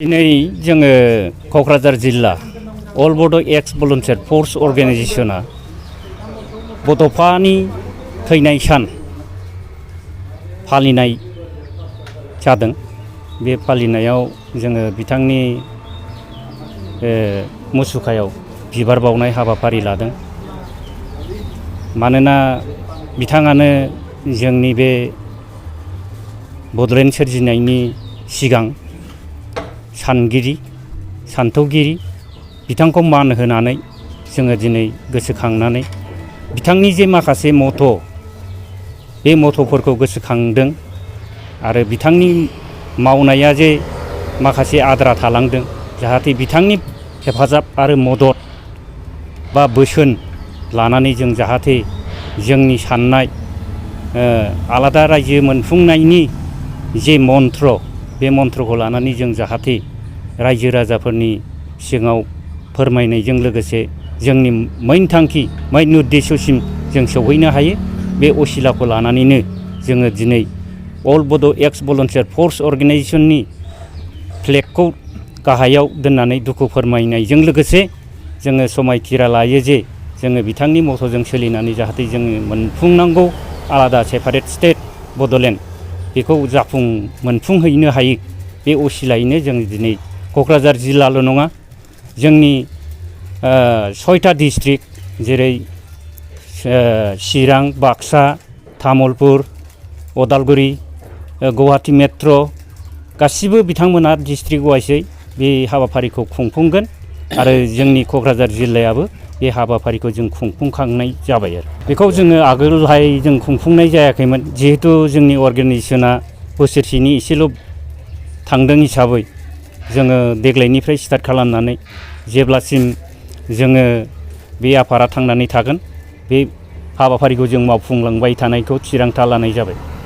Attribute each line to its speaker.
Speaker 1: दिनै जोङो क'क्राझार जिल्ला अल बड' एक्स भलुन्टियार फर्स अर्गेनाइजेसना बड'फानि थैनाय सान फालिनाय जादों। बे फालिनायाव जोङो बिथांनि मुसुखायाव बिबार बावनाय हाबाफारि लादों। मानोना बिथाङानो जोंनि बे बड'लेण्ड सोरजिनायनि सिगां सानगिरि सानथौगिरि बिथांखौ मान होनानै जोङो दिनै गोसोखांनानै बिथांनि जे माखासे मथ' बे मथ'फोरखौ गोसोखांदों आरो बिथांनि मावनाया जे माखासे आद्रा थालांदों, जाहाथे बिथांनि हेफाजाब आरो मदद बा बोसोन लानानै जों जाहाथे जोंनि साननाय आलादा रायजो मोनफुंनायनि जे मन्त्र बे मन्त्रखौ लानानै जों जाहाथे रायजो राजाफोरनि सिगाङाव फोरमायनायजों लोगोसे जोंनि मेइन थांखि मेइन उद्देश्यसिम जों सौहैनो हायो। बे असिलाखौ लानानैनो जोङो दिनै अल बड' एक्स भलुन्टियार फर्स अर्गेनाइजेसननि फ्लेगखौ गाहायाव दोननानै दुखु फोरमायनायजों लोगोसे जोङो समायखिरा लायो जे जोङो बिथांनि मथ'जों सोलिनानै जाहाथे जोङो मोनफुंनांगौ आलादा सेपारेट स्टेट बड'लेण्ड बेखौ मोनफुंहैनो हायो। बे असिलायैनो जों दिनै क'क्राझार जिल्लाल' नङा, जोंनि 6टा डिस्ट्रिक्ट जेरै चिरां, बाक्सा, तामुलपुर, उदालगुरि, गुवाहाटी मेट्र' गासिबो बिथांमोना डिस्ट्रिक्ट वाइसै बे हाबाफारिखौ खुंफुंगोन आरो जोंनि क'क्राझार जिल्लायाबो बे हाबाफारिखौ जों खुंफुंखांनाय जाबाय। आरो बेखौ जोङो आगोलहाय जों खुंफुंनाय जायाखैमोन, जिहेथु जोंनि अर्गेनाइजेसना बोसोरसेनि एसेल' थांदों हिसाबै जोङो देग्लायनिफ्राय स्टार्ट खालामनानै जेब्लासिम जोङो बे आफादा थांनानै थागोन बे हाबाफारिखौ जों मावफुंलांबाय थानायखौ थिरांथा लानाय जाबाय।